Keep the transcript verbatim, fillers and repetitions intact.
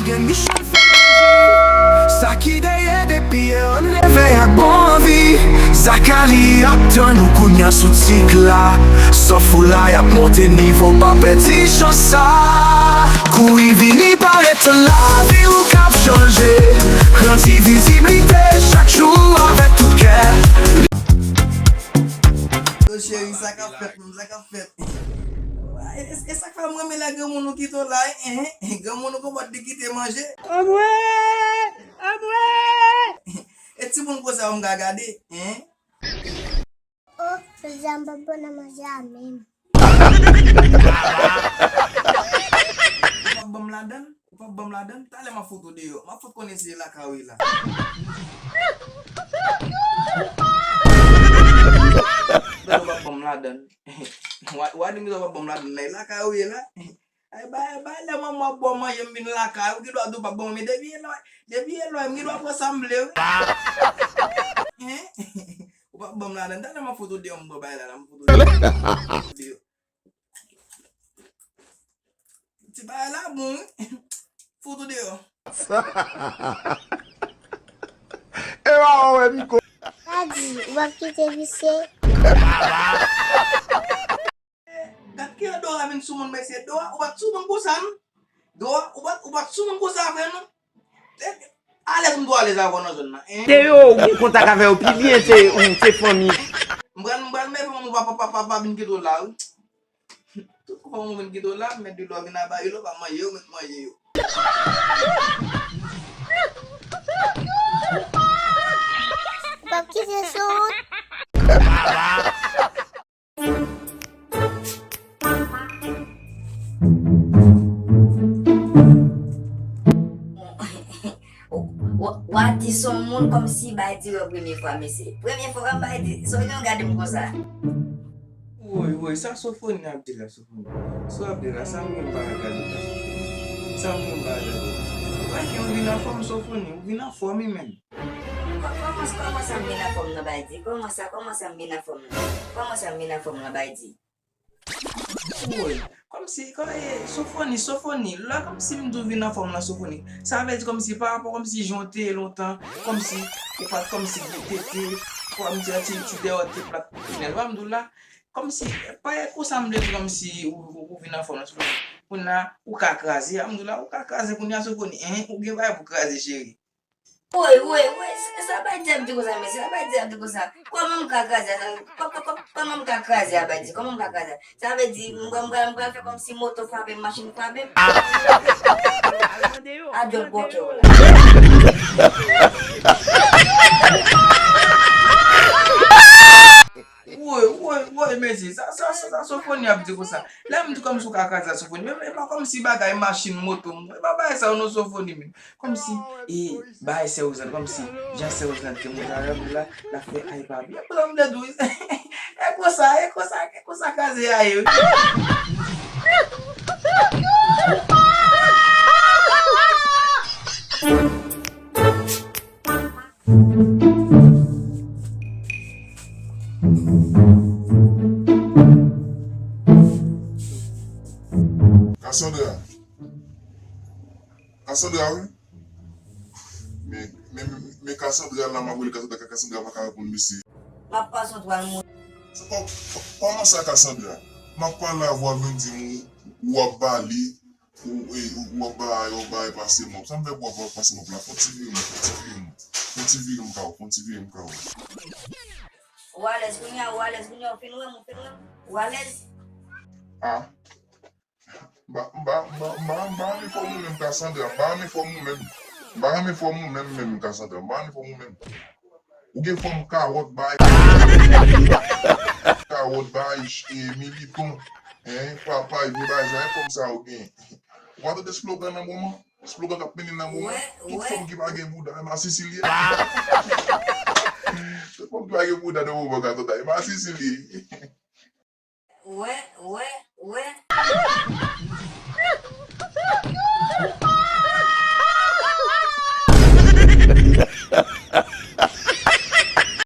Gen michon fè manje. Sa ki dèyè depi yè, ann leve ak bon anvi. Zakali ap tann ou kounya sou tik la. Sofou la y ap monte nivo, pa pèdi chans sa. Kouri vini parèt, lavi ou k ap chanje. Grandi viziblite chak jou avèk tout kè. Yo cheri, sa k ap fèt menm, sa k ap fèt? E, e, e sa k fè m renmen lè granmoun ou kite w la, en, en, granmoun ou konpòt li kite manje. Anmwe! Anmwe! E timoun konsa yo m ka gade, en? Oh, jodi a m p ap bon nan manje a menm. Ou p ap ban m ladann? Ou p ap ban m ladann? Talè m ap fout ou deyò. M ap fout konnen se lakay ou ye la. Talè w p ap ban m ladann. Wa, wa di m sa w p ap ban m ladann la. E lakay ou ye la. Ay, bay, bay, lè manman w ap ba w manje, m vin lakay ou, gen dwa di w p ap ban mwen, men depi e lwen, depi e lwen, m gen dwa pran sa m vle, wi. Hein? Ou p ap ban m ladann, talè m ap fout ou deyò, m pran bagay la, la, m fout ou deyò. Deyò. Ti bagay la bon, wi. Fout ou deyò. E pa wè Miko. Daddy, ou p ap kite visye? Gad kijan Dora vin sou moun, mesye. Dora, ou pa t sou moun konsa, non? Dora, ou pa t, ou pa t sou moun konsa vre, non? Alèz m twò alèz avè w nan zòn nan, en? Se yo ou gen kontak avè yo pi byen, se, ou, se fanmi. M pral, m pral mèt fanmi, ou pa, pa, pa, pa, pa vin kite w la, wi. Tout kou fanmi w vin kite w la, mèt di lò vin aba yo, lò pa manje yo, mèt manje yo. Ou p ap kite sou wout. Wa, wa di son moun kòmsi bay di wè premye fwa, mesye. Premye fwa, kòm bay di, son moun gade m konsa. Woy, woy, sa Sofoni ap di la, Sofoni? Sa w ap di la, sa m gen m pa gade la, Sofoni? Sa m gen m pa gade la? Ou pa gen, ou vin anfòm, Sofoni, ou vin anfòm, wi, menm. Kò-, kòman, kòman sa m vin anfòm nan, bay di? Kòman sa, kòman sa m vin anfòm nan? Kòman sa m vin anfòm nan, bay di? Woy, kòmsi, kò, e, Sofoni, Sofoni, la kòmsi m di w vin anfòm la, Sofoni. Sa vle di kòmsi pa rapò kòmsi jan w te ye lontan, kòmsi ou pa t kòmsi gen tete, kòmsi ti, ti dèyè w te plat tounen. Ou pa m di w la, kòmsi, pa e konsa m vle di kòmsi ou, ou, ou vin anfòm la, Sofoni. Kounye a, ou ka kraze, a m di w la, ou ka kraze kounye a, Sofoni. Hein, ou gen bagay pou kraze, cheri. Woy, woy, woy, sa, sa bay di ap di konsa, mesye, sa bay di ap di konsa. Kòman m ka kraze a? Kò-, kò-, kò-, kòman m ka kraze a, bay di? Kòman m ka kraze a? Sa vle di, m pral, m pral, m pral fè kòmsi moto frape m, machin frape m? A dyòl bòkè w la. Woy, woy, woy, mesye, sa, sa, sa, sa Sofoni ap di konsa. Lè m di kòmsi w ka kraze a, Sofoni, men e pa kòmsi bagay machin, moto, m, e pa bagay sa yo non, Sofoni, men. Kòmsi, e, bay sè Wozlàn, kòmsi, jan sè Wozlàn te monte avè m la, l ap fè ay papi. E konsa m vle di w, e konsa, e konsa, e konsa kraze a ye, wi. Cassandra. Cassandra, wi. Men, men, men Cassandra la, m ap rele Cassandra, Cassandra pa ka reponn mesye. M ap pase yon twal moun. Kò-, kò-, kòman sa, Cassandra? M ap pale avè w, vin di m ou, ou ap bale, ou, e, ou, ou ap bay, ou ap bay pase mòp. Sa m fè pou w ap pase mòp la? Fè yon ti vire mòp, fè yon ti vire mòp. Fè yon ti vire mòp, fè yon ti vire mòp, fè yon ti vire mòp. Ou alèz kounye a, ou alèz kounye a, ou fin wè m, ou fin wè m. Ou alèz? Ah. M pa, m pa, m pa, m pa, m pa renmen fòm ou menm, Cassandra. M pa renmen fòm ou menm. M pa renmen fòm ou menm, menm, Cassandra. M pa renmen fòm ou menm. Ou gen fòm kawòt bay. Kawòt bay, e, militon. Hein, papay, vye bagay sa, e fòm sa ou gen. Ou pa tande slogan nan moman? Slogan k ap mennen nan moman? Tout fòm ki pa gen bouda, e masisi li ye. Tout fòm ki pa gen bouda nan moman, Cassandra, e masisi li ye. Wè, wè,